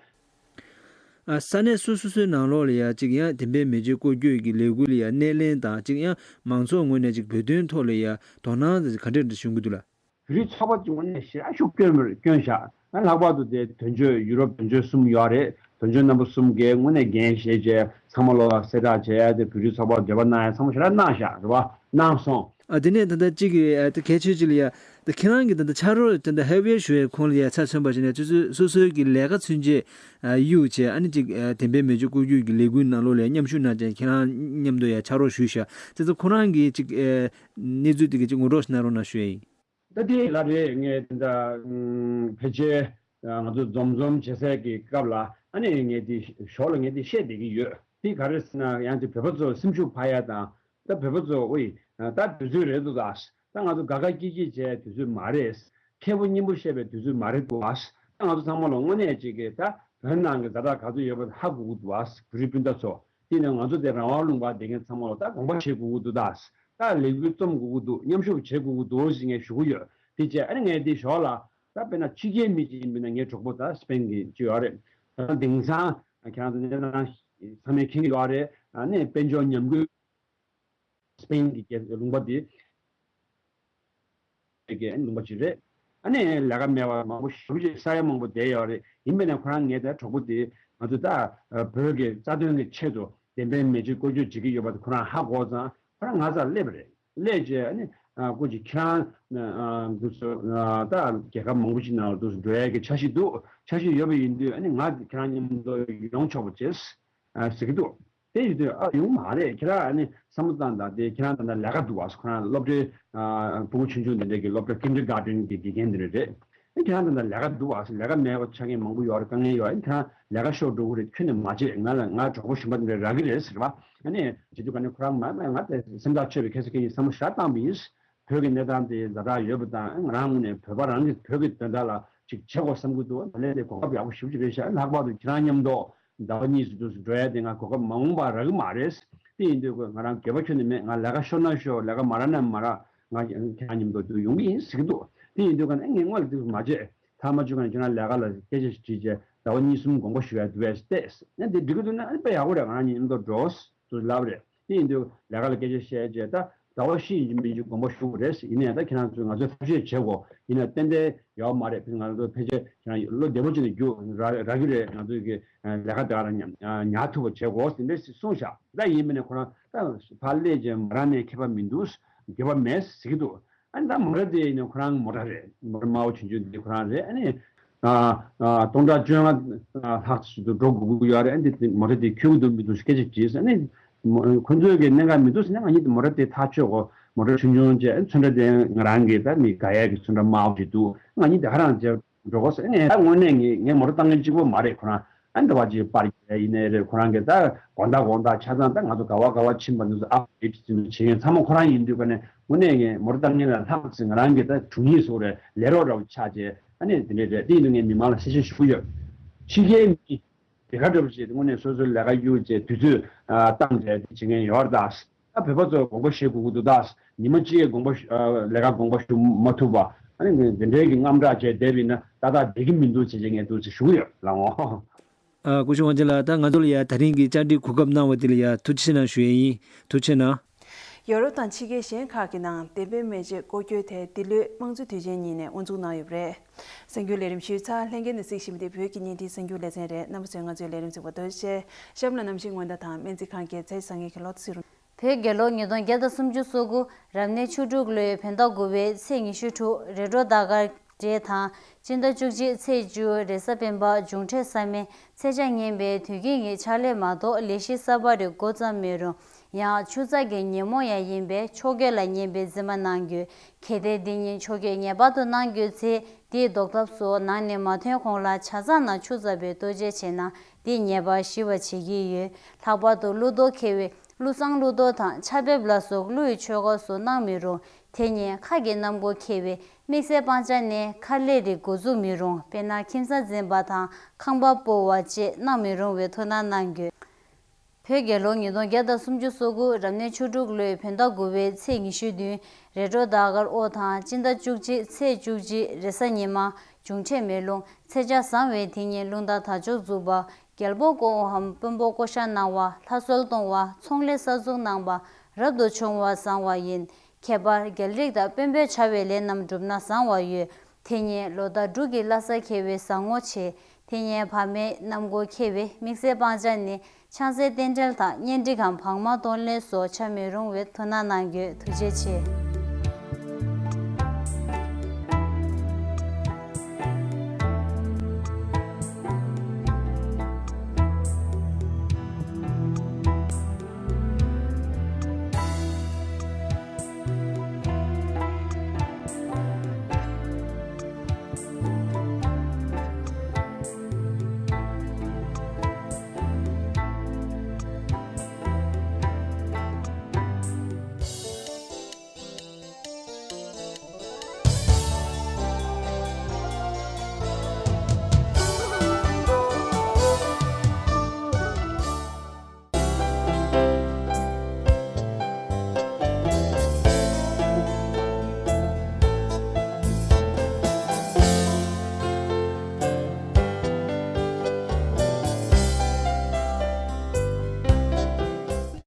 ཨ་ས་གནས་སོ་སོ་སོའི་ནང་ལོགས་ལ་ཡ་གཅིག་ཡང་བདེན་པའི་མེ་ལྕེ་སྐོར་སྐྱོད་ཀྱི་ལས་འགུལ་ལ་ཡ་སྣེ་ལེན་དང་། གཅིག་ཡང་མང་ཚོགས་ངོས་ནས་གཅིག་བོད་དོན་ཐོག་ལ་ཡ་དོ་སྣང་ག་འདྲ་འདྲ་བྱུང་གི་འདུག་ལ། བོད་རིགས་ཚོགས་པ་ཀྱི་ངོས་ནས་ཞེ་དྲག་ཤུགས་བསྐྱོན་པར་བསྐྱོན་བཞག་ད་ལྷག་པར་དུ་དེ་དོན་གཅོད་ཡུ་རོབ་དོན་གཅོད་གསུམ་ཡོད་རེད། དོན་གཅོད་རྣམ་པ་གསུམ་གའི་དངོས་གནས་འགན་བཞེས་བྱས་ཚང་མ་ལོ་ལ་གསལ་བསྒྲགས་བྱས་ཏེ་བོད་རིགས་ཚོགས་པར་འབྲེལ་བ་གནང་ཡ་ཚང་མ་ཞེ་དྲག་གནང་བཞག་རེད་པ། གནང་སོང་། ཨ་དེ་ནས་ད་ལྟ་གཅིག་གི་ཨ་ད་གལ་ཆེ་ཅིག་ལ་ཡ་ད་ཁྱེད་རང་གི་ད་ལྟ་ཕྱག་རོགས་ད་ལྟ་ཧེ་བེ་ཞུ་བའི་ཁོངས་ལ་ཡ་ཆ་མཚོན་པ་བྱས་ནས་སོ་སོ་སོ་སོའི་གི་ལས་ཀ་ཚུན་ཆད་ཨ་གཡུག་བྱས། ཨ་ནི་ཅིག་ཨ་བདེན་པའི་མེ་ལྕེ་སྐོར་སྐྱོད་ཀྱི་ལས་འགུལ་ནང་ལོགས་ལ་ཡ་མཉམ་ཞུགས་གནང་བྱས་ཁྱེད་རང་མཉམ་དུ་ཡ་ཕྱག་རོགས་ཞུས་ཤག་དེ་ཚོ་ཁོ་རང་གི་ཅིག་ཨ་གནས་ཚུལ་དེ་གི་ཅིག་ངོ་སྤྲོད་ཞིག་གནང་རོགས་གནང་ཞུ་ཡ་ཡིན། ད་དེ་ལ་རེད། ངས་དེ་འདྲ་ཕལ་ཆེར་ང་ཚོ་འཛོམས་འཛོམས་བྱེད་སའི་གི་སྐབས་ལ་ཨ་ནི་ངས་དེ་ཞོར་ལ་ངས་དེ་བཤད་བསྡད་ཀྱི་ཡོད། དེ་ག་རེ་ཟེར་ན་ཡང་དེ་བོད་པ་ཚོ་སེམས་ཤུགས་འཕར་ཡ་དང་། ད་བོད་པ་ཚོ་ཨོ་ཡི་ད་དུས་ཚོད་རེད་འདུག་ད། ད་ང་ཚོ་དགའ་དགའ་སྐྱིད་སྐྱིད་བྱས་དུས་ཚོད་མ་རེད། མཁས་པོ་སྙན་པོ་བཤད་པའི་དུས་ཚོད་མ་རེད་འདུག་ད་ང་ཚོ་ཚང་མ་ལ་དངོས་གནས་ཅིག་གི་ད་བོད་ནང་གི་ཛ་དྲག་ག་ཚོད་ཡོད་པ་ཧ་གོ་གི་འདུག་ད་བོད་རིགས་སྤུན་ཟླ་ཚོ། དེ་ནས་ང་ཚོ་དེ་རང་དབང་ལུང་པར་བསྡད་མཁན་ཚང་མ་ལ་ད་དགོངས་པ་བཞེས་དགོས་ཀྱི་འདུག་ད། ད་ལས་འགུལ་རྩོམ་དགོས་ཀྱི་འདུག་མཉམ་ཞུགས་བྱེད་དགོས་ཀྱི་འདུག་ཟེར་ངས་ཞུ་གི་ཡོད། དེ་བྱས་ཨ་ནི་ངས་དེ་ཞོར་ལ་ ད་དཔེར་ན་ཕྱི་རྒྱལ་མི་ཅིག་ཡིན་པ་ན། ངའི་གྲོགས་པོ་ད་སི་པེན་གྱི་ཅིག་ཡོད་རེད། ད་དེང་སང་ཁྱེད་རང་ཚོ་གནས་སྟངས་ཚང་མས་མཁྱེན་གྱི་ཡོད་རེད། ཨ་ནི་དཔལ་འབྱོར་ཉམས་རྒུད། སི་པེན་གྱི་རྒྱལ་ལུང་པ་དེ་གི་ལུང་པ་ཅིག་རེད། ཨ་ནི་ལས་ཀ་མེད་པ་མང་པོ་ཞེ་པོ་ཅིག་ས་ཡ་མང་པོ་བསྡད་ཡོད་རེད། ཡིན་པས་ན་ཁོ་རང་ངའི་ད་གྲོགས་པོ་དེ། ང་ཚོ་ད་བོད་ཀྱི་རྩ་དོན་གྱི་ཆེད་དུ་བདེན་པའི་མེ་ལྕེ་བཀོལ་སྤྱོད་བྱེད་ཀྱི་ཡོད་པ་དེ་ཁོ་རང་ཧ་གོ་ཙང་ཁོ་རང་ང་རྩར་སླེབས་པ་རེད། སླེབས་རྗེས་ཨ་ནི་སྐུ་མཁྱེན་ཁྱེད་རང་འདུག་སེ་ད་རྒྱལ་ཁབ་མང་པོ་ཅིག་ནང་ལ་འདུག་སེ་འགྲོ་ཡ་གི་འཆར་གཞི་འདུག་འཆར་གཞི་ཡོད་པ་ཡིན་དུས་ཨ་ནི་ང་ཁྱེད་རང་མཉམ་དུ་ཡོང་ཆོག་པ་བྱེད་ཟེར་གྱི་འདུག་དེ་ཡིན་དུས་ཨ་ཡོང་མ་རེད། ཁྱེད་རང་ཨ་ནི་བསམ་བློ་བཏང་དང་། དེ་ཁྱེད་རང་ད་ལྟ་ལས་ཀ་འདུག་བ། ཁོ་རང་སློབ་གྲྭའི་ཕྲུ་གུ་ཆུང་ཆུང་འདི་འདྲ་གི་སློབ་གྲྭ་ཀིན་ཌར་གྷར་ཌེན་གྱི་དགེ་རྒན་འདི་འདྲ་རེད། ཨ་ཁྱེད་རང་ད་ལྟ་ལས་ཀ་འདུག་བ། ལས་ཀ་མེད་པ་ཆགས་མཁན་མང་པོ་ཡོད་རེད། དཀའ་ངལ་ཡོད། ཨ་ཁྱེད་རང་ལས་ཀ་ཤོར་འགྲོ་གི་རེད། ཁྱོན་ནས་མ་བྱེད། ང་ལ་ང་གྲོགས་པོ་གཞན་པ་འདི་འདྲ་རག་གི་རེད་ཟེར་བ། ཨ་ནི་བྱེད་དུས་ག་ནས་ཁོ་རང་མ་མ་ང་དེ་སེམས་ཐག་ཆོད་པའི་ཁ་སང་ཁྱེད་ཀྱི་བསམ་བློ་ཞེ་དྲག་བཏང་པ་ཡིན། བོད་ཀྱི་གནས་སྟངས་དེ་ཛ་དྲག་ཡོད་པ་དང་། ང་རང་ངོས་ནས་བོད་པ་རང་གི་བོད་ཀྱི་དོན་དག་ལ་ཅིག་བྱེད་དགོས་བསམ་གྱི་འདུག་ད་ལན་དེ་གོ་སྐབས་ཡག་པོ་ཞེ་པོ་ཅིག་རེད་ཤག་ལྷག་པར་དུ་ཁྱེད་རང་མཉམ་དུ་ཟླ་བ་གཉིས་སུ་འདུག་སེ་འགྲོ་ཡ་དེ་ང་གོ་སྐབས་མ་འོངས་པར་རག་གི་མ་རེད། དེ་ཡིན་དུས་ང་རང་འགྱོད་པ་ཁྱོན་ནས་མེད། ང་ལས་ཀ་ཤོར་ན་ཤོར། ལས་ཀ་མ་རག་ན་མ་རག་ང་ཁྱེད་རང་མཉམ་དུ་འདུག་ཡོང་གི་ཡིན་ཟེར་གྱི་འདུག་དེ་ཡིན་དུས་ཀ་ནས་ངས་སྔོན་ལ་འདུག་མ་བྱེད། མཐའ་མ་བཅུ་ཀ་ནས་ཁྱེད་རང་ལས་ཀ་ལ་སྐད་ཆ་ཞིག་དྲིས་བྱས། ཟླ་བ་གཉིས་གསུམ་དགོངས་པ་ཞུ་ཡ་འདུག་བས་ཏེ། ཨ་འདི་འགྲིག་གི་འདུག་ན་ཨ་དཔེ་ཡག་པོ་རེད། ང་རང་གཉིས་མཉམ་དུ་འགྲོ་ཟེར་ལབ་རེད། དེ་ཡིན་དུས་ལས་ཀ་ལ་སྐད་ཆ་བཤད་རྗེས་ད་ཟླ་བ་བཞི་ཡིན་གཅིག་མིན་གཅིག་དགོངས་པ་ཞུ་དགོས་རེད་ཟེར། ཡིན་ནའི་ད་ཁྱེད་རང་ཚོས་ང་ཚོའི་ཐབས་ཤེས་བྱེད་དགོས། ཡིན་ན་ཏན་ཏན་ཡོད་མ་རེད། ཕ་ང་ཚོ་ཕལ་ཆེར་ཁྱེད་རང་བློ་བདེ་པོ་བྱས་ནས་རྒྱུགས་ར་རག་གི་རེད། ང་ཚོའི་གི་ལས་ཀ་དེ་ག་རང་ཉར་ཐུབ་པ་བྱེད་དགོས་ཟེར་འདྲ་གསུངས་བཞག་ད་ཡིན་པ་ནས་ཁོ་རང་ད་ཕར་སླེབས་རྗེས་མ་རག་ནའི་ཁྱད་པར་མི་འདུག་འགྱོད་པ་མེད་ཟེར་གྱི་འདུག་ཨ་ནི་ད་མོ་ཊ་དེ་ཡིན་ན་ཁོ་རང་མོ་ཊ་རེད། མོ་ཊ་དམར་པོ་ཆུང་ཆུང་དེ་ཁོ་རང་རེད། ཨ་ནི་ཨ་ཨ་སྟོང་ཕྲག་བཅོ་ལྔ་ལྷག་ཙམ་ཞིག་ཏུ་འགྲོ་དགོས་ཀྱི་ཡོད་རེད། ཨ་ནི་དེ་མོ་ཊ་དེ་འཁྱོལ་གྱི་འདུག་མི་འདུག་སྐད་ཆ་དྲིས། ཨ་ནི་མོ་ཁོ་ཚོའི་གི་གནད་འགག་མི་འདུག་ཟེར་ནས། ང་གཉིས་དེ་མོ་ཊ་དེ་ཐག་ཆོད་གོ་མོ་ཊ་ཆུང་ཆུང་བྱས། ཨ་ནི་ཚོན་ཁྲ་དེ་ང་རང་གི་ད་མི་དགའ་ཡ་གི་ཚོན་ཁྲ་དམར་པོ་ཞིག་འདུག་ང་གཉིས་དེ་ག་རང་བྱས་འགྲོ་དགོས་ཟེར། ཨ་ནི་ད་དངོས་གནས་ངས་ངས་མོ་ཊ་བཏང་མཁན་གཅིག་པོ་མ་རེད། ཁོ་རང་ཨ་ནི་ད་བ་ཅིག་པར་རྒྱག་ཡིན་ནའི་རེད། ཁོ་རང་གིས་ད་དགོང་དག་དགོང་དག་ཆ་ཚང་ད་ང་ཚོ་ག་བ་ག་བ་ཕྱིན་པ་འདི་ཚོ་ཨབ་ཌེ་ཊི་བྱེད་མཁན་ཚང་མ་ཁོ་རང་ཡིན་དུས་ཀ་ནས། དངོས་གནས་ངས་མོ་ཊ་བཏང་མཁན་ལ་ལྷག་ཙམ་ང་རང་གི་ད་དྲུང་ཡིག་བཟོ་རེད། ལས་རོགས་འདྲ་བོ་ཆགས་བྱས། ཨ་ནི་དེ་འདྲས་རེད། དེ་ཡིན་དུས་ངས་མི་མང་ལ་གསལ་བཤད་ཞུ་གི་ཡོད། ཕྱི་རྒྱལ་མི་དེ་ག་འདྲ་བོ་ཞིག་དངོས་གནས་སོ་སོའི་ལས་ཀ་གཡུག་བྱས་དུས་ཚོད་ཨ་བཏང་བྱས་དེ་བྱེད་མཁན་ཡོད་རེད་ད། ད་བོད་པ་ཚོ་དགོངས་པ་བཞེས་དགོས་ཀྱི་འདུག་ད། ཉི་མ་གཅིག་དགོངས་པ་ཞུ་ཨ་ལས་ཀ་དགོངས་པ་ཞུ་མ་ཐུབ་པ། ཨ་ནི་དེ་འདྲའི་གི་དངངས་སྐྲག་བྱས་བསྡད་པ་ཡིན་ན་ཏག་ཏག་བསྡད་ཀྱི་མི་འདུག་ཅེས་ངས་འདུག་ཅེས་ཞུ་གི་ཡོད་ལགས་འོ། ཨ་སྐུ་ཞབས་དབང་ཆེན་ལགས། ད་ང་ཚོ་ལ་ཡ་ད་རིང་གི་བཅར་འདྲི་གོ་སྐབས་གནང་བ་དེ་ལ་ཡ་ཐུགས་རྗེ་ཆེ་གནང་ཞུ་ཡས་ཡིན། ཐུགས་རྗེ་ཆེ་གནང་། ཡོ་རོབ་དང་ཕྱི་རྒྱལ་གཞན་ཁག་གི་ནང་བདེན་པའི་མེ་ལྕེ་སྐོར་སྐྱོད་དེ་འདི་ལོའི་དམངས་གཙོའི་དུས་ཆེན་ཉིན་ནས་དབུ་འཛུགས་གནང་ཡོད་པ་རེད། གསར་འགྱུར་ལས་རིམ་ཞུས་ཚར། ལྷན་རྒྱས་ནས་གཟིགས་བཞིན་པ་དེ་བོད་ཀྱི་བརྙན་འཕྲིན་གསར་འགྱུར་ལེ་ཚན་རེད། རྣམ་པ་ཚོས་ང་ཚོའི་ལས་རིམ་གཟིགས་པར་ཐུགས་རྗེ་ཆེ། གཤམ་ལ་གནམ་གཤིས་སྔོན་བརྡ་དང་སྨན་རྩིས་ཁང་གི་ཚེས་བཟང་ངེས་ཀྱི་ལོ་ཚིགས་རུ། བོད་རྒྱལ་ལོ་ཉིས་སྟོང་བརྒྱ་དང་སུམ་ཅུ་སོ་དགུ་རབ་གནས་ཆུ་འབྲུག་ལོའི་བོད་ཟླ་དགུ་པའི་ཚེས་ཉི་ཤུ་དྲུག་རེས་འགྲོགས་ཟླ་སྐར་འབྲེལ་དང་། སྤྱི་ཟླ་བཅུ་གཅིག་ཚེས་བཅུ་རེས་གཟའ་སྤེན་པ་འབྱུང་འཕྲོད་གཟའ་མི་ཚེས་ཆ་ངན་པའི་དུས་དཀྱིལ་གྱི་ཕྱག་ལས་མ་གཏོགས་ལས་གཞི་གསར་པ་རེ་འགོ་བརྩམས་མེད་རུང་། ཡང་ཆུ་རྩ་གི་ཉིན་མོ་ཡང་ཡིན་པས་ཕྱོགས་འགལ་ལ་ཉན་པའི་རྩིས་མ་གནང་རྒྱུ། གལ་ཏེ་འདི་ཉིན་ཕྱོགས་འགལ་ངེས་པར་དུ་གནང་རྒྱུ་ཚེ་འདིའི་ཟློག་ཐབས་སུ་ནང་ནས་མ་ཐོན་གོང་ལ་ཆ་ཚང་ནང་ཆུ་རྩ་བའི་ལྟོ་ཆས་བྱས་ན་འདི་ངེས་པར་ཞི་བ་བྱེད་ཀྱི་ཡོད། ལྷག་པར་དུ་ཀླུ་གཏོར་འཁེལ་བའི་ཀླུ་བསང་ཀླུ་གཏོར་དང་ཕྱག་འབེབས་ལ་སོགས་ཀླུ་ཡི་ཆོས་སྐོར་སོགས་གནང་མི་རུང་། དེ་ཉིན་ཁ་གི་སྣམ་སྒོ་འཁེལ་བའི་དམིགས་བསལ་སྤང་བྱ་ནི་ཁ་ལས་རིགས་འགོ་འཛུགས་མི་རུང་། དཔེར་ན་ཁྱིམ་ས་འཛིན་པ་དང་ཁང་པ་སྤོ་བ་བཅས་གནང་མི་རུང་བའི་ཐུགས་སྣང་གནང་རྒྱུ། བོད་རྒྱལ་ལོ་ཉིས་སྟོང་བརྒྱ་དང་སུམ་ཅུ་སོ་དགུ་རབ་གནས་ཆུ་འབྲུག་ལོའི་བོད་ཟླ་དགུ་པའི་ཚེས་ཉི་ཤུ་བདུན་རེས་འགྲོགས་ཟླ་སྐར་འོ་དང་། སྤྱི་ཟླ་བཅུ་གཅིག་ཚེས་བཅུ་གཅིག་རེས་གཟའ་ཉི་མ་འབྱུང་འཕྲོད་མེ་རླུང་། ཚེས་ཆ་བཟང་བའི་དེ་ཉིན་རླུང་རྟ་དར་ལྕོག་འཛུགས་པ། རྒྱལ་པོ་ཀོ་འོ་འམ་དཔོན་པོ་ཀོ་ཤ་གནང་བ། ལྷ་གསོལ་གཏོང་བ། ཚོང་ལས་གསར་འཛུགས་གནང་བ། རབ་ཏུ་བྱུང་བ་བཟང་བ་ཡིན། ཁྱད་པར་རྒྱལ་རིགས་དང་དཔོན་པོས་བྱ་བའི་ལས་རྣམས་བསྒྲུབས་ན་བཟང་བ་ཡོད། དེ་ཉིན་ལོ་ཟླ་འབྲུག་གི་བླ་གཟའ་འཁེལ་བའི་གཟའ་ངོ་ཆེ། དེ་ཉིན་བར་མའི་གནམ་སྒོ་འཁེལ་བའི་དམིགས་བསལ་སྤང་བྱ་ནི་ཆང་སའི་རྟེན་འབྲེལ་དང་གཉེན་སྒྲིག་གམ་བག་མ་གཏོང་ལེན་སོགས་བྱ་མི་རུང་བའི་ཐུགས་སྣང་གནང་རྒྱུ། ཐུགས་རྗེ་ཆེ།